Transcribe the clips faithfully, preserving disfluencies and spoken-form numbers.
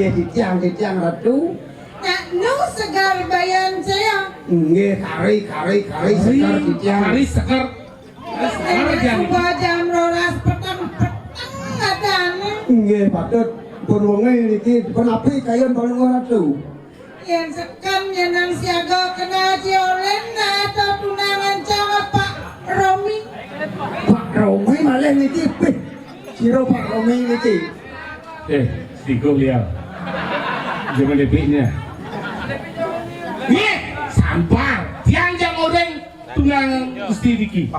Titiang, titiang, Ratu. Nak nu segar bayan saya. Nggih, kari, kari, kari segar, titiang. Kari segar. Segar, titiang. Suba jam rolas peteng, peteng adane. Nggih, patut. Pun wengi niki, pun apik kayun Palungguh Ratu. Yen seken nyeneng siaga kena Jolen atau tunangan cara Pak Romi. Pak Romi malih niki, pih. Sira Pak Romi niki. Eh, siguh liya. Jangan depiknya. Nggih, sampar. Tiang jang orang tunggang Gusti niki.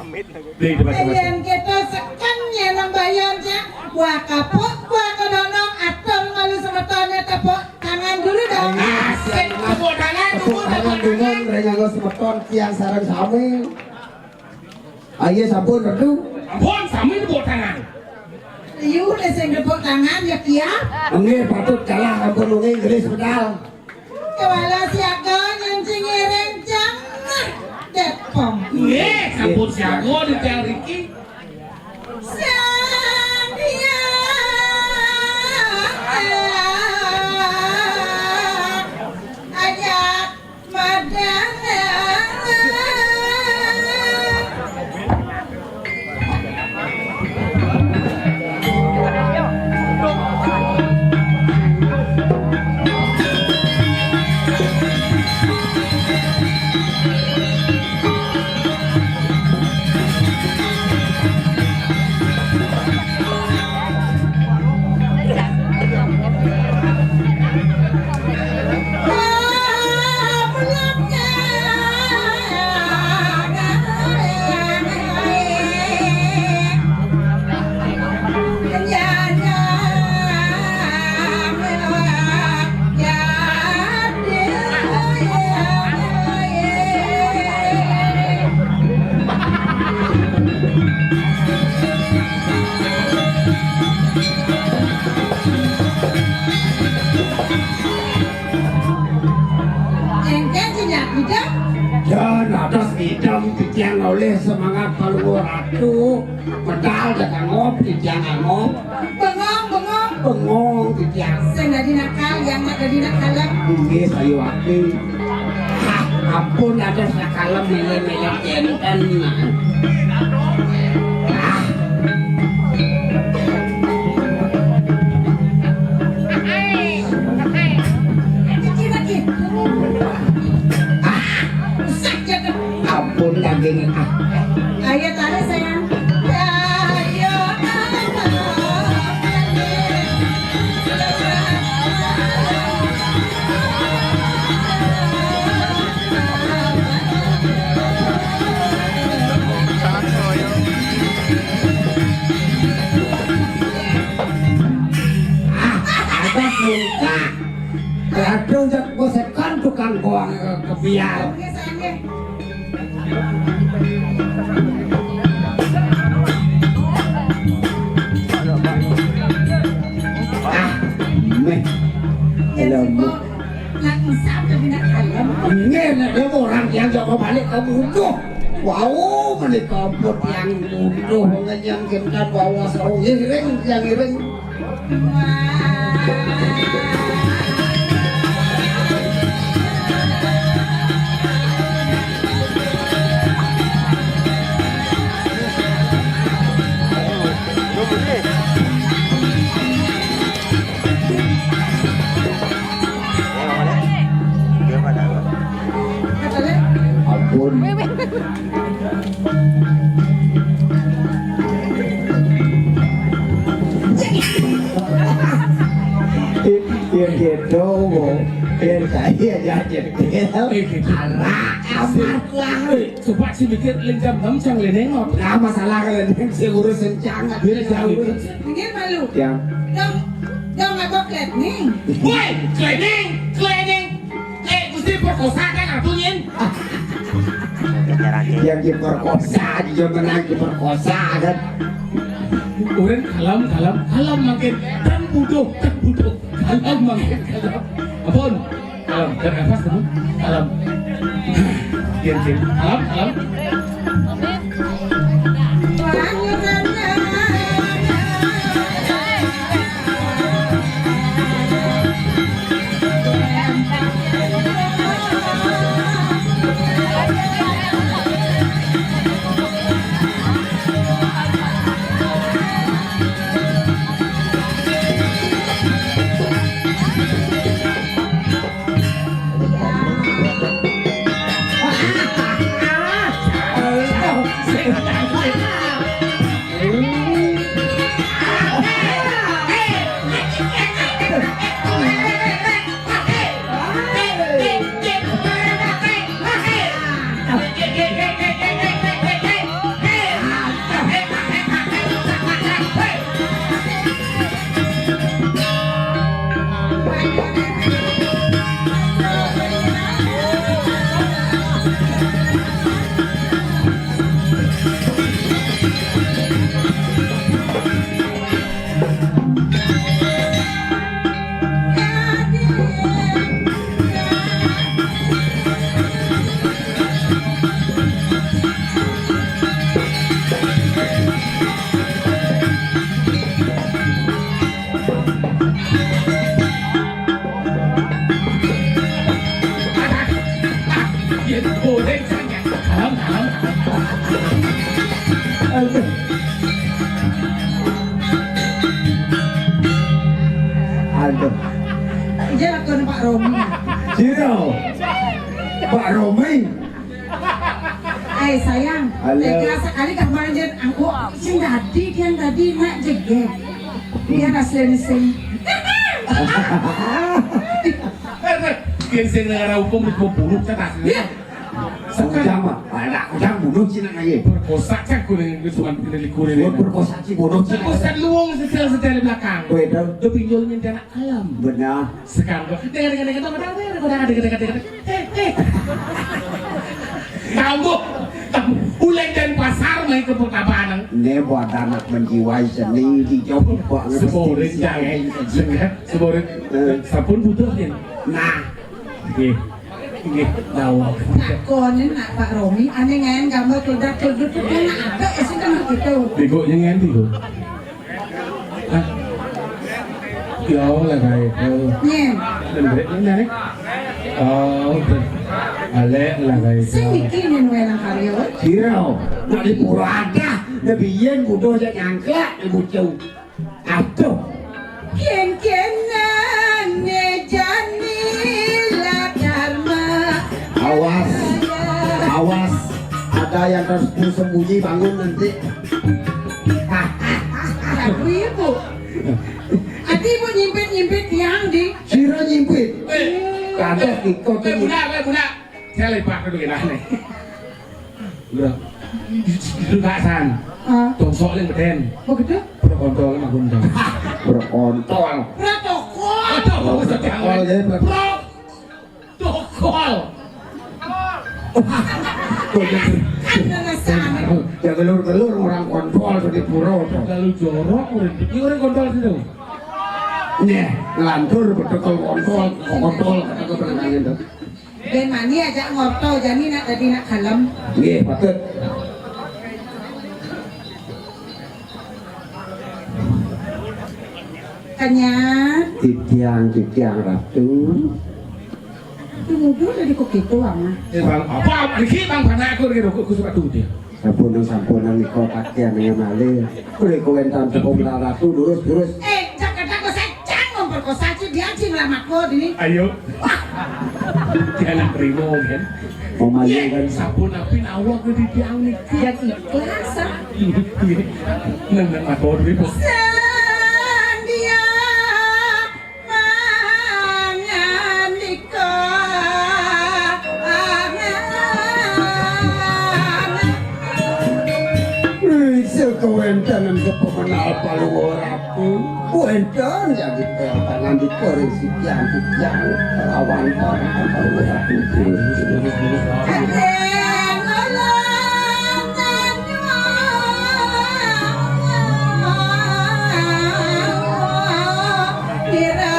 Dek, debat, debat. Yen kita seken nyeneng bayan, Cak. Buah kapuk, buah kedonong, atur malu semetonnya tepuk tangan dulu dong. Asik, tepuk tangan dulu, tepuk tangan dulu, tepuk tangan. Ring kanggo semeton tiang sareng sami. Ayo, sampun, Ratu. Sampun, sami tepuk tangan. Yu, sing tepuk tangan, ya, Kia. Nggih, patut kalah, sampun, nggih, Inggris medal. Kewala siaga, nyen sing ngiring, jangan depong. Nggih, sampun siaga, di tiang riki. Sang Hyang Ajak Madang. Engke jenyak udah. Dan atas idam titiang oleh semangat Palungguh Ratu. Medal dak angop, titiang angop. Bengong, bengong. Bengong, titiang. Sing dadi nakal, yang nak dadi nakal. Nggih, sayuwakti. Ah, ampun, atus nakal, mele-mele kenten. Ah. Iki lagi. Ah, rusak ya, Kak. Ampun, daging, ah. Ayo, tarik, sayang. Ayo, tarik. Ah, ada muka. Aduh, jak bosekan tukang goang, eh, kebiar. Ah, meh. Hello. Nak ngesap tapi nak kalem. Nggih, nek dia orang yang jaga balik ke muduh. Wau, menika ampun yang muduh ngenyang kita bawa saung iring, yang iring. Ampun. Ya gitu, Bu. Ya saya ya gitu. Alah, amat lah. Eh, coba sih mikir, ling jam enam jang leneng, no. Nah, masalah leneng sih urus rencana. Dia jam itu. Minggir malu. Ya. Dong, dong apa klening? Woi, klening, klening. Eh, Gusti perkosa kan aku, nyen? Yang diperkosa, dia menang diperkosa, kan? Urang kalem, kalem, kalem mangkin. Ten buduh, ten buduh. Kalem mangkin, kalem. Ampun. Kalem, ten apa, teman? Kalem. Diam, diam. Kalem, kalem. Iya, lakon Pak Romi. Sira. Pak Romi. Eh, sayang, halo. Tega sekali gambaran jen aku sing dadi, kian dadi nak jegeg. Kian asli sing. Eh, eh, kian sing negara hukum di bulu cetas. Iya. Kujang mah, anak kujang bunuh cina aye. Perkosa cak kuning itu cuma pilih kuning. Buat perkosa ci bunuh cina. Perkosa luwung setel-setel di belakang. Beda. Udah pinjol nyentana alam. Benar. Sekarang gua dengar dengar dengar dengar dengar dengar dengar dengar. Eh, eh. Kamu, kamu, Ulen dan Pasar main ke Purkabanan. Ini buat anak menjiwai seni di Jawa. Seborin jangan. Seborin. Eh. Sampun butuh nih. Nah. Nggih. Nggih, dawuh. Takonin nak Pak Romi, ane ngen gambar keludak keludak tuh kan ada sih kan gitu. Bego nyen ngendi, Bu? Hah? Ya Allah, gawe. Nyen. Lendrek ini, Nek. Oh, balik lah, gawe. Sing iki nyen wae nang karya. Sira, nak di pura ada, nebiyen butuh aja nyangklak, ibu cau. Aduh. Kien-kienan jani la Dharma. Awas. Awas. Ada yang tersembunyi, bangun nanti. Aku ibu. Ati ibu nyimpit-nyimpit tiang di. Sira nyimpit. Eh. Kados iko eh, tuh. Bunda, eh, bunda. Saya lepak dulu ya, nih. Udah. Duduk Kak San. Ah. Tongsok yang beden. Begitu? Prokontol sama gundam. Prokontol. Protokol. Protokol, protokol, ya, protokol. Protokol. Kok jangan, jangan gelur-gelur orang kontol di pura, tuh. Lalu jorok, orang, ini orang kontol situ. Nih, ngelantur protokol kontol, kontol, kata kebenaran itu. Ben mani aja ngorto, jani nak dadi nak kalem. Nggih, patut. Kenyat. Titiang, titiang Ratu. Itu mudur dari kok gitu, Ama. Eh, Bang, apa? Iki Bang Banaku iki lho, kok Gusti Ratu dia. Sampunan, sampunan nika pakaian yang malih. Kuwi kuwi enten tepung ratu, lurus, lurus. Eh, cak kata kok secang memperkosa ci dia ci nglamako dini. Ayo. Dia anak primo kan. Mamayu kan. Sampun api nawak di tiang niki. Ya ikhlas, ah. Nang nang atur primo. Sang dia Mangandika. Ing sekawéntenan sepemenal Palungguh Ratu, wénten jagi pangandika ring sitian-sitian kalawan Palungguh Ratu. Ira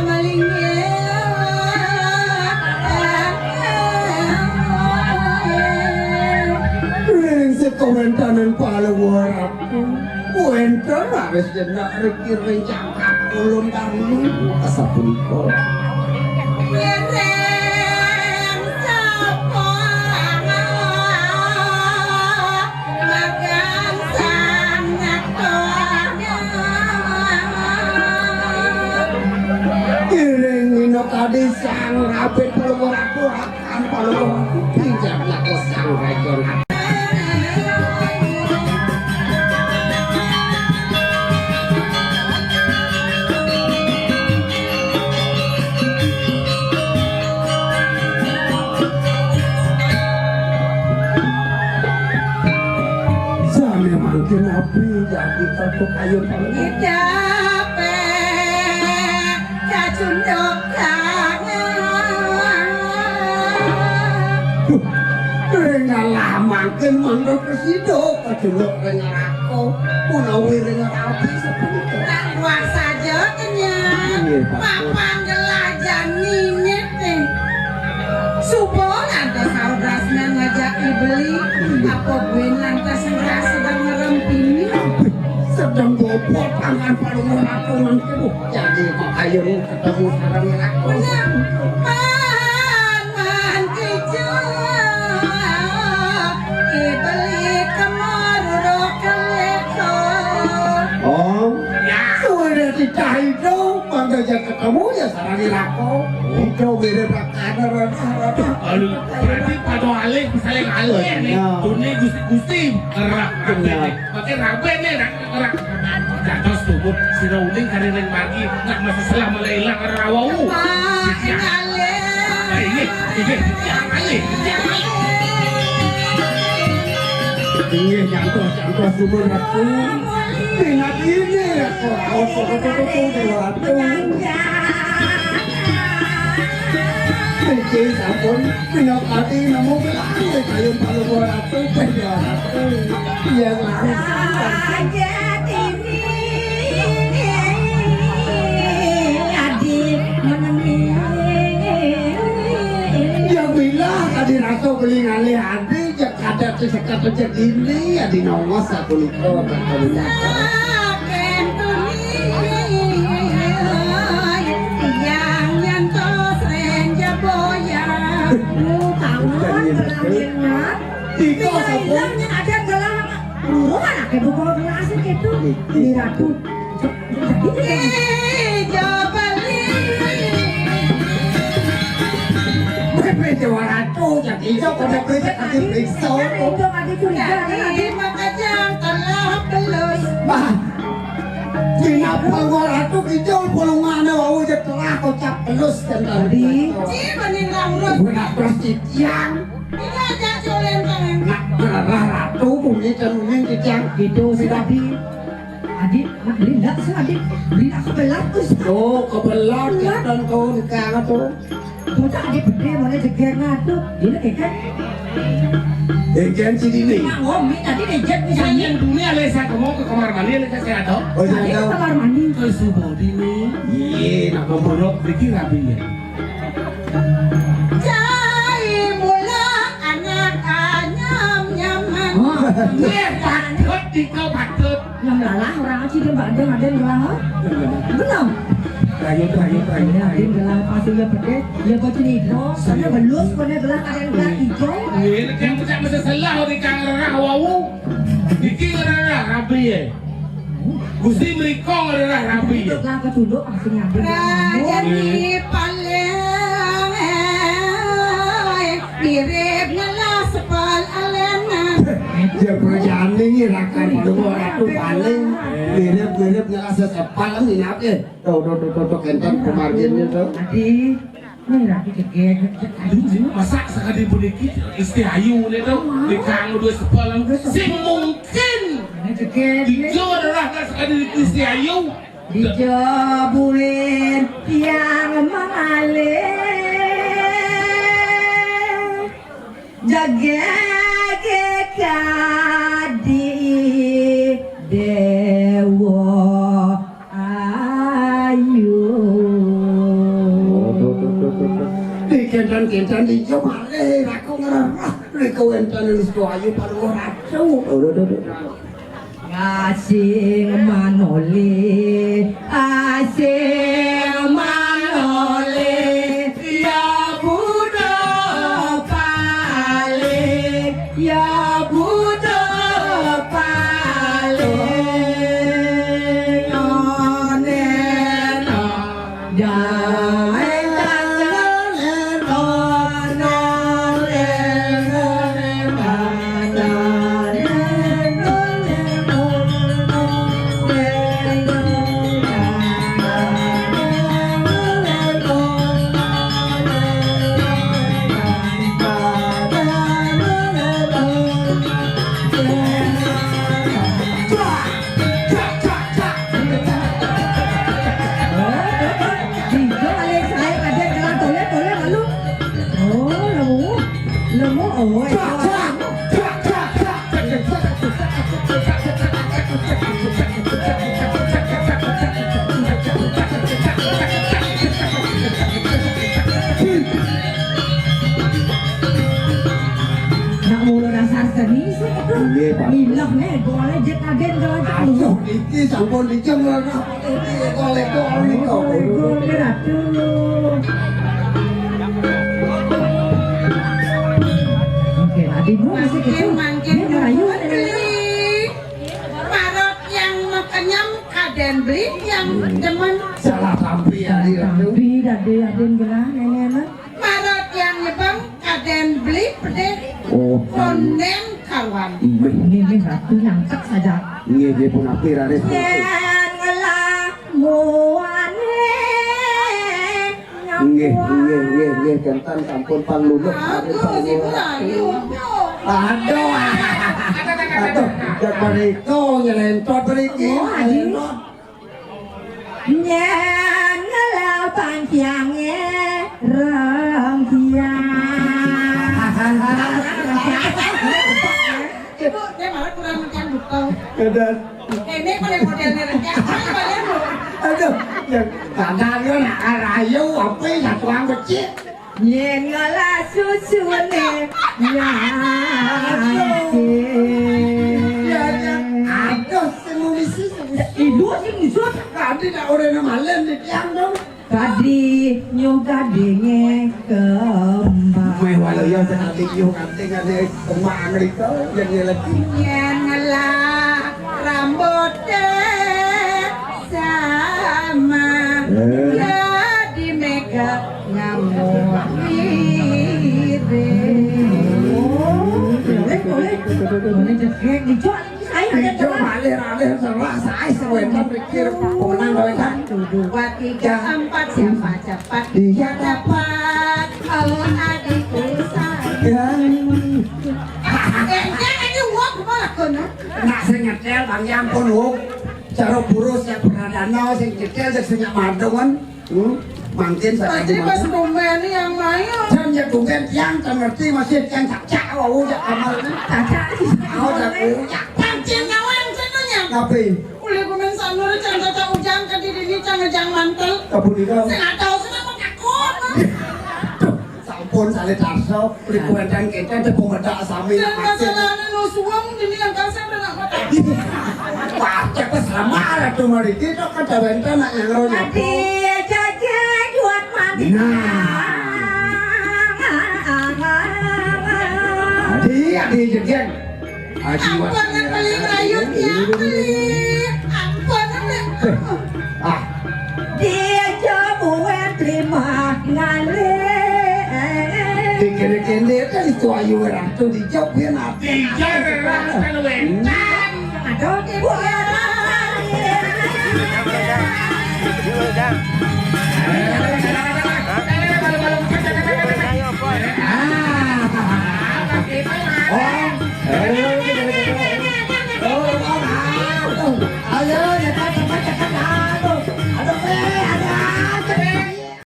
malinggih. Ring sekawéntenan Palungguh Ratu, wénten raris jenak riki ring jangkap ulun dahulu. Asapunika. Ngiring sapa? Magang sang nata. Iring minakadi sang rabit palungguh ratu rakan palungguh ratu pinjam nata sang raja. Sami mangkin napi jati katuk ayun paling. Idape kacunduk tangan. Duh, ring alah mangkin mangga prasida kacunduk ring neraka, menawi ring neraka sepunika. Kuat saja kenyang. Nggih, Pak. Papan gelah jani nit nih. Suba lantas Saudras nang ngajak beli. Apa buin lantas Saudras sedang ngerempini? Sedang bobot tangan palungguh ratu mangke. Jadi makayun ketemu sareng aku. Bener. Man, man, kicau. Ibeli kemar udah keleko. Oh. Ya. Sudah Cah itu, mangga aja ketemu ya sarang Ratu. Itu mirip Ratu. Aduh, berarti pada alih, saling alih nih. Ya. Dunia gusti-gusti, ngerak. Ya. Makin rabe nih, ngerak. Dados tubuh sira uning kari ring margi, nak mesti selah malah ilang ora wau. Wah, inggih, inggih, jangan, inggih, jangan. Inggih, jantos, jantos, sumun Ratu. Ingat ini, Ratu. Raos, Ratu, Ratu, Ratu. Niki sampun pinakati nemu gelang, kayun Palungguh Ratu, Palungguh Ratu. Yang langsung. Saja ini, adik menemi. Ya bila tadi Ratu beli ngalih adi, ya kada tu sekat aja ini, ya di nongos aku lupa, aku lupa. Saken tuni, yang nyantos renja boya. Lu tangan berangin. Iko sapa? Yang ada gelang. Luru anake buka gelas gitu. Di Ratu. Jadi, eh, coba lihat. Bebe Dewa Ratu, jadi iso pada bebe tadi periksa. Itu tadi curiga, kan, tadi. Maka jangan telah belus. Bah, dina Palungguh Ratu kidul, pulungane wau aja telah kocap pelus, kan, tadi. Ci, mending lah urus. Gue nak terus titiang. Ini aja culen, kan. Nak gerah Ratu, bunyi dan bunyi titiang. Gitu, si tadi. Adi, nak beli ndak sih, Adi? Beli nak kebelah, Gus. Tuh, kebelah, iya. Dan kawan kang tuh. Bocah Adi gede, mana jeger ngadu. Ini kan. Jeger sini nih. Nah, ngomi tadi jeger misalnya. Yang dunia lesa kamu ke kamar mandi, lesa saya tahu. Oh, saya tahu. Kamar mandi. Ke subuh dini. Iya, nak memburuk, pikir rapi ya. Cai mula anak anyam nyaman. Wah, iya, patut, Dika, patut. Yang lalah orang aja dia mbak dia ada yang lalah. Belum. Rayu, rayu, rayu, ya, rayu. Dia lalah pasti dia pedes. Ya, kau sini itu. Soalnya belus, kau ni adalah ada yang bilang itu. Iya, yang pecah masa selah, orang kang rerah, wau. Iki rerah, rabi ya. Gusti mriko ngrerah rabi. Lah ketunduk pasti nyambung. Rajani paling mirip ngelah sepal alenan. Ya, Rajani ini rakan dulu, ratu paling mirip-mirip ngelah sesepal ini, apa? Tuh, tuh, tuh, tuh, tuh, kenten pemarginnya tuh. Adi. Wih, rapi jeger, jeger, ayu. Masa sekali puniki Gusti Ayu niku dikang dua sepal sing mungkin. Jeger. Ijo adalah sekali Gusti Ayu. Dijobuin tiang mangalih. Jagege kadi dewa ayu. Di kentan-kentan di jemale aku ngerah. Di kewentan lu ayu paruh ratu. Asing manole, asing manole, ya budo pale, ya budo pale, nonena. Tiga kali saya ada jalan toleh, toleh lalu. Oh, lemu. Lemu, oh, itu. Nak mulu dasar seni sih itu. Iya, Pak. Milah nih, boleh jet agen kalau cek. Aduh, iki sampun dijemur. Iki golek kok ora iso. Golek, golek, aduh. Oke, adikmu masih kecil. Mangkin, mangkin, dia merayu. Parut yang mau kenyang, Kadén beli tiang demen. Salah tampi ya, Ratu. Tampi dadi adin gelah néné mah. Mara tiang nyebeng kadén beli pedih. Oh, kondén karuan. Nggih, nggih, Ratu nyangkep saja. Nggih, nggih, punapi raris. Yén ngelah muané. Nggih, nggih, nggih, nggih, kénten sampun pangluluh. Aduh, si Melayu. Aduh. Aduh, jak mriko nyelentot mriki. Oh, Adi. Nyelentot. Nyén ngelah pangkiangé rong kiang. Ibu, dia malah kurang makan buka. Kedan. Ini pada modelnya rendah. Ayo, balik, Bu. Aduh, ya, kadang yo nak rayu apa ya tuang becik. Yén ngelah susuné ya. Ya, ya. Aduh, sing misi, sing misi. Ibu sing ngusut. Tadi nak ora nang malen di tiang dong. Tadi nyuh gadingé kembang. Meh walau ya sekali nyuh gading ada kembang ngriko, yang dia lagi. Yén ngelah rambuté sama. Eh. Dadi méga ngamuk wiring. Oh, boleh, boleh. Boleh, Cek. Dijo, dijo, malih-alih serah saé sing wénten pikir pemenang kawénten. Satu, dua, tiga, empat. Siapa cepat dia dapat. Kalau adikku sayang. Eh, dia ini wong kepala kono. Nak sing nyetel, Bang, ya ampun, wong. Cara burus ya pernah danau sing nyetel sing nyak madungan. Hmm? Mangkin sakadi. Tadi pas mangkin. Tumben yang main. Jan ya tumben tiang kan ngerti masih tiang cak-cak wau jak kamar ni. Cak-cak. Au jak ku. Pancen nawang senengnya. Tapi. Uli kumen sanur can cak ujang ke diri ni can ngejang mantel. Kapunika. Sing atau sing apa takut. Sampun salé tarsa, pripun kénten tepung medak sami. Dan masalahnya no suwung dini yang kasar dan nak mata. Wah, cepet sama Ratu Mariki tok kada wénten nak nyang ro nyapu. Adi jaja juat mati. Nah. Adi, adi jegen. Aji Ampun, Mas, beli rayu, ya, beli. Ampun, Mas. Ah. Dia coba terima ngalih. Dikene-kene kan itu ayu ratu dijawab dia nanti. Iya, ratu kan wénten. Aduh, ibu.